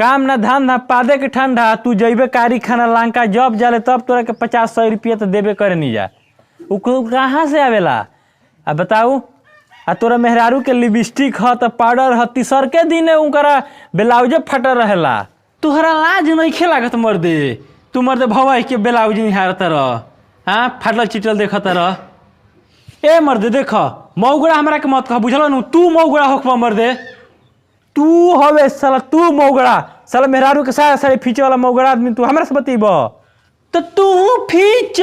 काम ना धान ना पादे के ठंडा, तू जइबे कारी खाना लंका जब जाले तब तोरा के 50-100 रुपया तो देबे करे नहीं जा। उ कहाँ से आवेला आ बताऊ? आ तोरा मेहरारू के लिपस्टिक ह त पाउडर ह, तीसर के दिन उनकरा ब्लाउजे फटल रहेला। तोहरा लाज नइखे लागत मर्दे? तू मर्दे भवाई के ब्लाउज निहारत रह, हाँ फाटल चिटल देखत रह। ए मर्दे देख, मौगड़ा हमरा के मत कह, बुझल नु? तू मौगड़ा होखबा मर्दे, तू हवे साला, तू मौगड़ा साला, मेहरारू के सारा सारी फीचे वाला मौगड़ा आदमी, तू हमरा से बतीब तो तू फीच।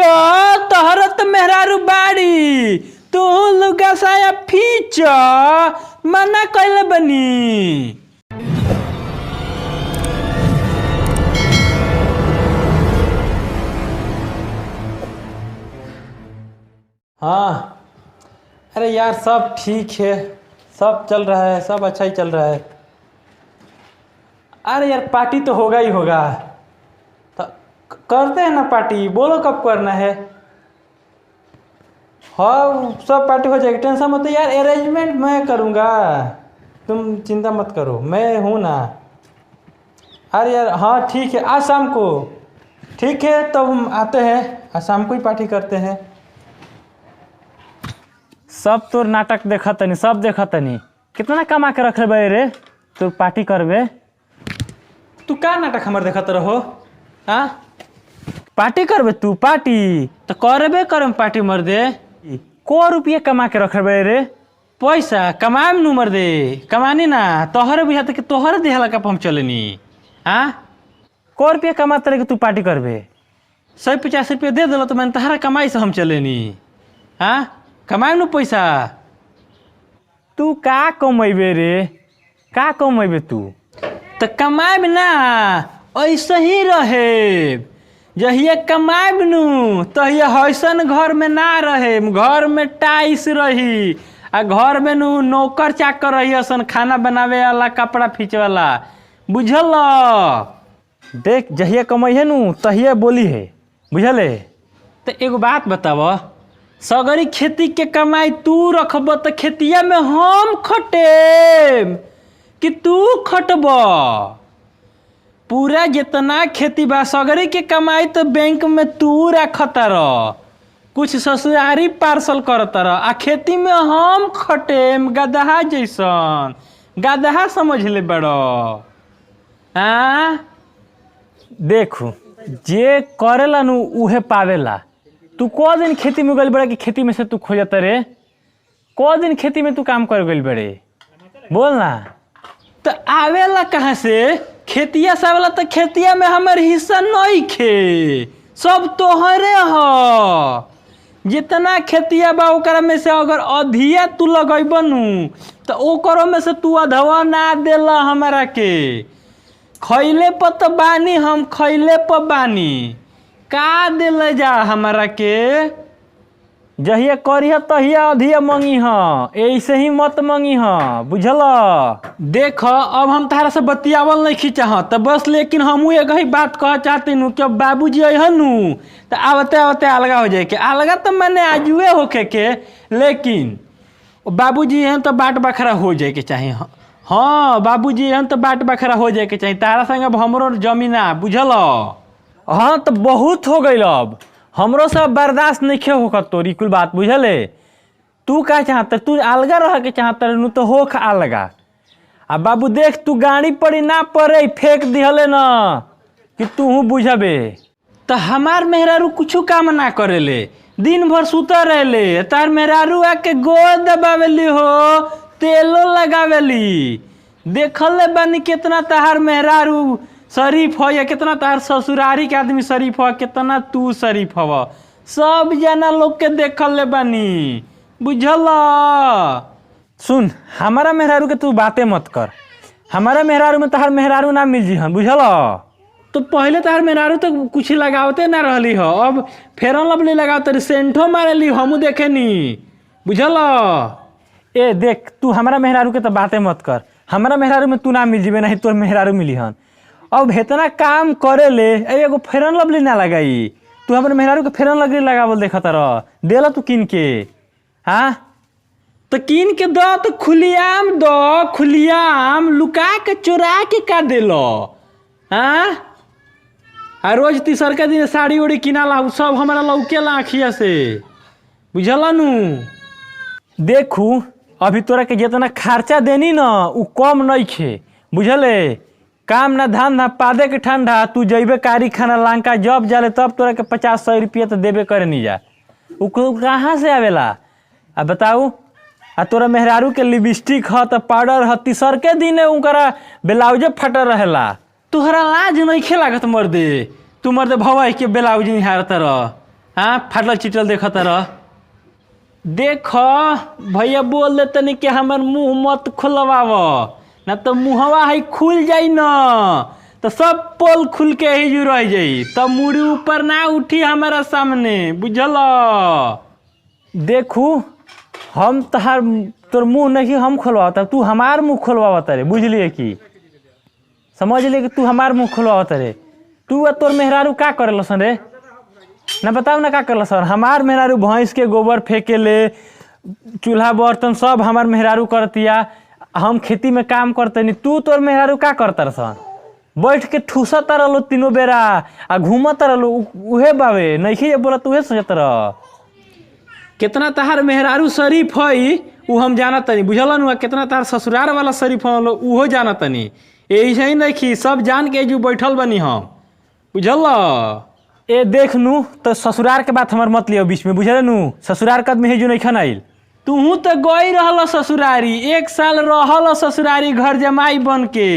तोहर त मेहरारू बाड़ी, तू लुगा साया फीच, मना कैले बनी। हाँ अरे यार सब ठीक है, सब चल रहा है, सब अच्छा ही चल रहा है। अरे यार पार्टी तो होगा ही होगा, तो करते हैं ना पार्टी, बोलो कब करना है। हाँ सब पार्टी हो जाएगी, टेंशन मत यार, अरेंजमेंट मैं करूँगा, तुम चिंता मत करो, मैं हूँ ना। अरे यार हाँ ठीक है, आज शाम को ठीक है, तब हम आते हैं, आज शाम को ही पार्टी करते हैं। सब तोर नाटक देखतनी, सब देखतनी, कितना कमा के रखले बे रे तोर पार्टी करबे। तू का नाटक हमर देखत रहो? हाँ पार्टी करबे तू? पार्टी तो करबे करम पार्टी मर्दे। को रुपया कमा के रखबे रे? पैसा कमाएम नु मर्दे, कमानी ना तोहरे बुझाते कि तोहरे देहला का हम चलेनी। हाँ को रुपया कमाते रहे कि तू पार्टी करबे? 150 रुपया दे दिल तो मैंने तहरा कमाई से हम चलेनी। हाँ कमाएम नु पैसा। तू का कमेबे रे, का कमेबे तू? तो कमाएब ना, ऐसे ही रहे। जहिया कमाएब नु तहिया हैसन घर में ना रहे, घर में टाइस रही, आ घर में नु नौकर चाकर रही असन, खाना बनावे वाला, कपड़ा खींचे वाला, बुझल? देख जहिया कमाई नु तहिया बोली है, बुझल है? तो एगो बात बताव, सगरी खेती के कमाई तू रखब त खेतिया में हम खटेम कि तू खटब? पूरा जितना खेती बा सगरी के कमाई तो बैंक में तू रखता रह, कुछ ससुरारी पार्सल करता रह, आ खेती में हम खटेम गदहा जैसन, गदहा समझ ले बड़ो। हाँ देखू जे करेला नु उहे पावेला। तू को दिन खेती में गइल बड़े कि खेती में से तू खोजत रे? को दिन खेती में तू काम कर गइल बड़े? बोल ना। तो आवेला कहाँ से खेतिया से? आवेला तो खेतिया में हमर हिस्सा नहीं खे, सब तोहरे ह। जितना खेतिया बा ओकरा में से अगर अधिया तू लगैब नु तो ओकरो में से तू अधवा ना देला हमरा के। खैले पर तो बानी हम, खैले पर बानी, का दिल जा हमरा के? जहिया करिह तहिया अधिया मंगी ह, ऐसे ही मत मंगी ह, बुझल? देख अब हम तारा से बतियावल नहीं खींचा त बस, लेकिन हमू एक ही बात कह चाहते नु कि अब बाबूजी अहन नु तो आवते आवते अलगा हो जाए के। अलगा तो मैंने आजुए होखे के, लेकिन बाबूजी हन तो बाट बखरा हो जाए के चाही। हाँ बाबूजी हन तो बाट बखरा हो जाए के चाही। तारा संग अब हमरो जमीना, बुझल? हाँ तो बहुत हो गई, अब हमरो सब बर्दाश्त नहीं होकर तोरी कुल बात, बुझले? तू का चाहत? तू अलगा रह के चाहत नु तो होख अलगा। आ बाबू देख तू गाड़ी पड़ी ना पड़े फेंक दिहले ना कि तू बुझबे। तो हमार मेहरारू कुछ काम ना करेले, दिन भर सुता रहले। तार मेहरारू आके गोद दबावेली हो, तेलो लगावेली। देखल बानी कितना तहार मेहरारू शरीफ हो या कितना तहार ससुरारी के आदमी शरीफ हो, कितना तू शरीफ हव, सब जना लोग के देखल ले बानी, बुझल? सुन हमारा मेहरारू के तू बातें मत कर, हमारा मेहरारू में तहार मेहरारू ना मिल जी हन, बुझल? तो पहले तहार मेहरारू तो कुछ लगावते ना रहली हो, अब फेरन लवली लगावते, सेंठो मारेली, हमू देखेनी, बुझल? ए देख तू हमारा मेहरारू के तो बातें मत कर, हमारा मेहरारू में तू ना मिल जीबे, नहीं तोर मेहरारू मिली हन। अब इतना काम करे ले, एगो फेरन लवली ना लगाई, तू हमारे मेहरारू के फेरन लवली लगावल देखत रह, देला तू किन के? हाँ तो किन के दो तो खुलियाम दो, खुलियाम लुका के चुरा के का देलो? हाँ, आ रोज तीसरका दिन साड़ी उड़ी किनाला, उ सब हमारा लौकेला आँखिया से, बुझल नु। देखू अभी तोरा के जितना खर्चा देनी न उ कम नइखे, बुझले। काम ना धान ना पादे के ठंडा, तू जइबे कारी खाना लंका जब जाले तब तोरा के 50-100 रुपया तो देबे करे नी जा। उ कहाँ से आवेला आ बताऊ? आ तोरा मेहरारू के लिपस्टिक ह त पाउडर ह, तीसरके दिन उनकरा ब्लाउजे फटल रहेला। तोहरा लाज नइखे लागत मर्दे? तू मर्दे भवाई के ब्लाउज निहारत रह, हाँ, फाटल चिटल देखत रह। देख भैया बोल दे तनी कि हमर मुंह मत खोलवाव, ना तो मुहवा है खुल जाई न तो सब पोल खुल के ही जू रह जाई, तब मुड़ी ऊपर ना उठी हमारा सामने, बुझल। देखू हम तहार तोर मुंह नहीं हम खोलवाता, तू हमार मुंह खोलवाता रे, बुझलिए कि समझ लिए कि तू हमार मुंह खोलवाता रे। तू आ तोर मेहरारू का करे सन रे? ना बताऊ ना का करल सर? हमार मेहरारू भैंस के गोबर फेंके ले, चूल्हा बर्तन सब हमार मेहरारू करतिया, हम खेती में काम करते। तू तोर मेहरारू का करता सन? बैठ के ठूसत रहलो तीनों बेरा आ घूमत रहलो, उहे बावे नइखे बोलत उहे सोचत रह। कितना तहार मेहरारू शरीफ हई उ हम जानत तनी, बुझल नु। कितना तहार ससुरार वाला शरीफ हलो उहो जानत तनी, यही से ही नइखी सब जान के जो बैठल बनी हम, बुझल। ए देख नु तो ससुरार के बात हमर मत लियो बीच में, बुझल नु। ससुरार के आदमी है जो नइखन आइल। तुहू तो गई रहल ससुरारी, 1 साल रहल ससुरारी घर जमाई बन के,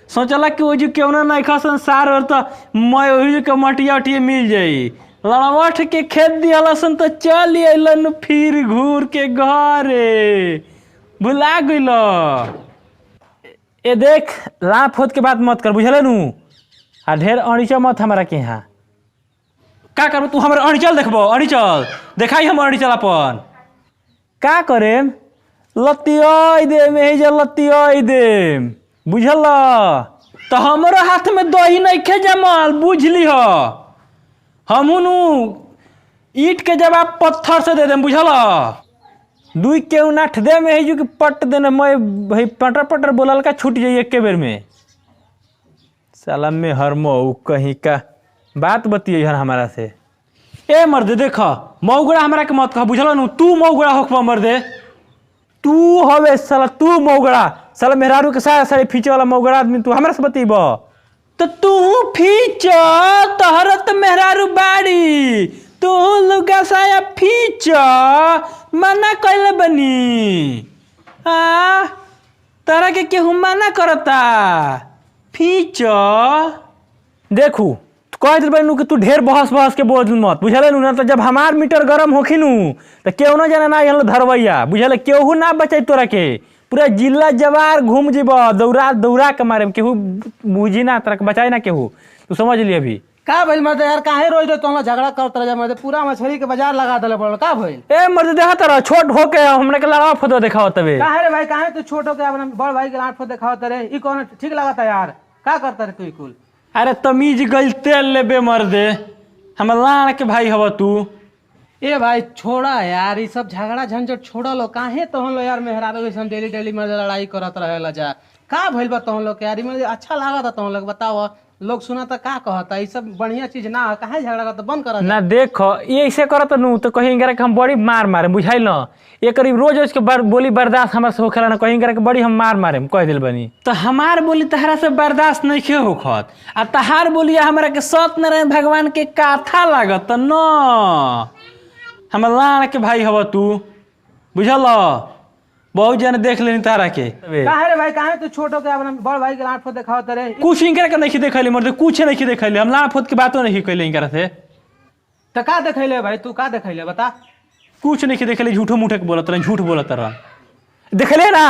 सोचला कि ओजू क्यों ना नइखा संसार और तो मैं ओही के मटिया उटिया मिल जाई, लड़वठ के खेत दिहल सन तो चल अइलन फिर घूर के घरे, भुला गइल। ए देख लाफ होत के बात मत कर, बुझल नु। आ ढेर अणिचा मत हमारा के यहाँ। का करबो तू हमर अणिचल देखबो? अणिचल देखाई हम अणिचल अपन का करेम? लतियाई देम, एही जे लतियाई देम, बुझल। तो हमरो हाथ में दही नइखे जमल, बुझली ह। हमहू नु ईट के जवाब पत्थर से they them, बुझल। दुई के नाठ देम एही जू कि पट देने मैं भाई पटर पटर बोलल का छूट जाई एके बेर में। साला में हरमो कहीं का बात बतिये हन हमारा से। ए मर्दे देख मौगड़ा हमरा के मत कह, बुझल नु। तू मौगड़ा होखबा मर्दे, तू हवे साला, तू मौगड़ा साला मेहरारू के सारा सारे फीचे वाला मौगड़ा आदमी, तू हमरा से बतीब तो तू फीच। तोहर तो मेहरारू बाड़ी, तू लुगा साया फीच, मना कैले बनी? आ तारा के केहू मना करता फीच? देखू कह दिल बनी कि तू ढेर बहस बहस के बोल मत, बुझल नु ना। तो जब हमार मीटर गरम होखी नु तो केहू ना जाना ना यहाँ धरवैया, बुझल। केहू ना बचाई तोरा के, पूरा जिला जवार घूम जीब दौड़ा दौड़ा के मारे, केहू बुझी ना तोरा के बचाई ना केहू, तू समझ लिय अभी। का भइल मर्दे यार? काहे रोज रोज तोहरा झगड़ा करत रह जा मर्दे? पूरा मछली के बाजार लगा देले पड़ल, का भइल? ए मर्दे देखा तारा छोट होके हमरा के लड़ावा फोटो देखावत तबे। काहे रे भाई, काहे तू छोट होके अपना बड़ भाई के लाट फोटो देखावत रे? ई कौन ठीक लागता यार? का करता रे तू ई कुल? अरे तमीज गइल तेल लेबे मर्दे, हमर लाड़ के भाई हव तू। ए भाई छोड़ा यार ई सब झगड़ा झंझट छोड़ा लो, काहे तोहन लो यार मेहरारू ऐसन डेली डेली मर्दे लड़ाई करत रहेला जा। का भइल बा तोहन लोग के यार? ई मर्दे अच्छा लागता तोहन लोग, बताओ लोग सुना त का कहता? ई सब बढ़िया चीज ना है, काहे झगड़ा करत? बंद कर ना देख ये ऐसे करत नु तो कहीं के हम बड़ी मार मारे, बुझाइल न। ये करीब रोज रोज के बोली बर्दाश्त हमरा से होखेला ना, कहीं के बड़ी हम मार मारे कह दिल बनी। तो हमार बोली तहरा से बर्दाश्त नहीं खे होखत, आ तहार बोली हमरा के सत्यनारायण भगवान के कथा लागत न। हमर लाड़ के भाई हव तू, बुझल। बहुत जन देख लेनी तारा के। काहे रे भाई, काहे तू छोट होके अपना बड़ भाई के लाट फोटो देखावत रे? कुछ इनकरा के नहीं देखैले मर्दे, कुछ नहीं देखैले हम, लाड़ फोट के बातो नहीं कैले इनकरा से। त का देखैले भाई तू, का देखैले बता? कुछ नहीं देखले, झूठो मूठे के बोलत रहे, झूठ बोलत रह। देखले ना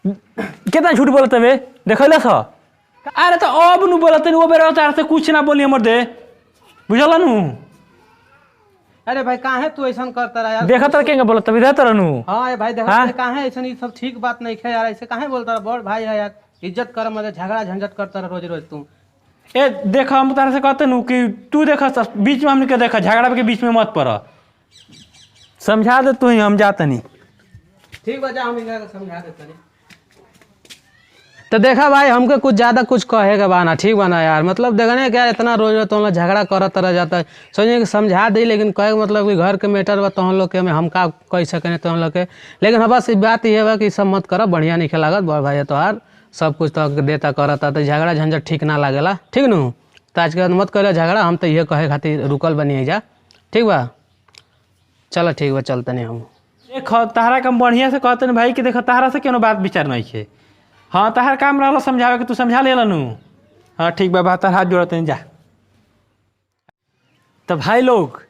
कितना झूठ बोलत बे, देखले स? अरे तो अब नु बोलत वो बेरा तार से कुछ ना बोली मर्दे, बुझल नु। अरे भाई काहे तू ऐसन करता रहा यार? देखत रह केंगे बोलत तभी देत रहनु। हाँ ए भाई देखत हाँ? रह, काहे ऐसन? ई सब ठीक बात नहीं है यार, ऐसे काहे बोलता रहा? बड़ भाई है यार, इज्जत कर मत, झगड़ा झंझट करता रहा रोज रोज तू। ए देख हम तारा से कहते नु कि तू देख बीच में हमने के देखा झगड़ा के बीच में मत पड़, समझा दे तू ही, हम जात नहीं। ठीक बा जा, हम इनका के समझा देते नहीं। तो देखा भाई हमके कुछ ज्यादा कुछ कहेगा बा ना, ठीक बा ना यार, मतलब देखने के यार इतना रोज रोज तुम लोग झगड़ा करत रह जाता है, सोचे कि समझा दी, लेकिन कहे के मतलब कि घर के मैटर बा तुम लोग के में हम का कह सकें तुम लोग के। लेकिन हाँ बस बात ये बा कि सब मत करब, बढ़िया नहीं लागत बड़ भाई तोहार सब कुछ तो देता करता, तो झगड़ा झंझट ठीक ना लागेला, ठीक नू। तो आज के बाद मत कर झगड़ा, हम तो ये कहे खातिर रुकल बनी जा, ठीक बा। चलो ठीक बा, चलते नहीं हम। देखो तहरा के हम बढ़िया से कहते भाई कि देखो तहरा से कोनो बात विचार नहीं है। हाँ तहार काम रहलो समझावे के, तू समझा ले नु। हाँ ठीक बा, बा तार हाथ जोड़ते जा। तो भाई लोग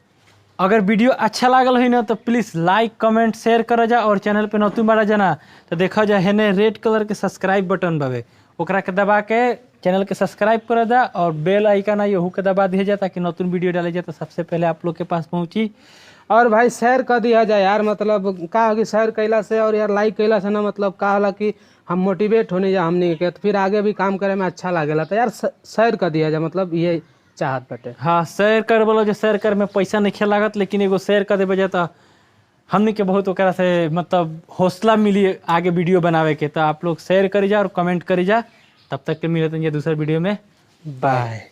अगर वीडियो अच्छा लागल है ना तो प्लीज़ लाइक कमेंट शेयर करो जा, और चैनल पे नतू बारा जाना तो देखा जा हेने रेड कलर के सब्सक्राइब बटन बावे, ओकरा के दबा के चैनल के सब्सक्राइब कर जा, और बेल आइकन आई ओहू के दबा दिया जा, ताकि नतून वीडियो डाले जाए तो सबसे पहले आप लोग के पास पहुंची। और भाई शेयर कर दिया जाए यार, मतलब का हो कि शेयर कैला से और यार लाइक कैला से ना मतलब का होला कि हम मोटिवेट होने जा हमनी के, तो फिर आगे भी काम करे में अच्छा लागेला। तो यार शेयर कर दिया जाए, मतलब ये चाहत बटे। हाँ शेयर कर बोलो जो शेयर कर में पैसा नहीं लागत, लेकिन एगो शेयर कर देवे जाए तो हमनी के बहुत ओकरा से मतलब हौसला मिली आगे वीडियो बनावे के। तो आप लोग शेयर करी जा और कमेंट करी जा। तब तक के मिलते हैं दूसरे वीडियो में, बाय।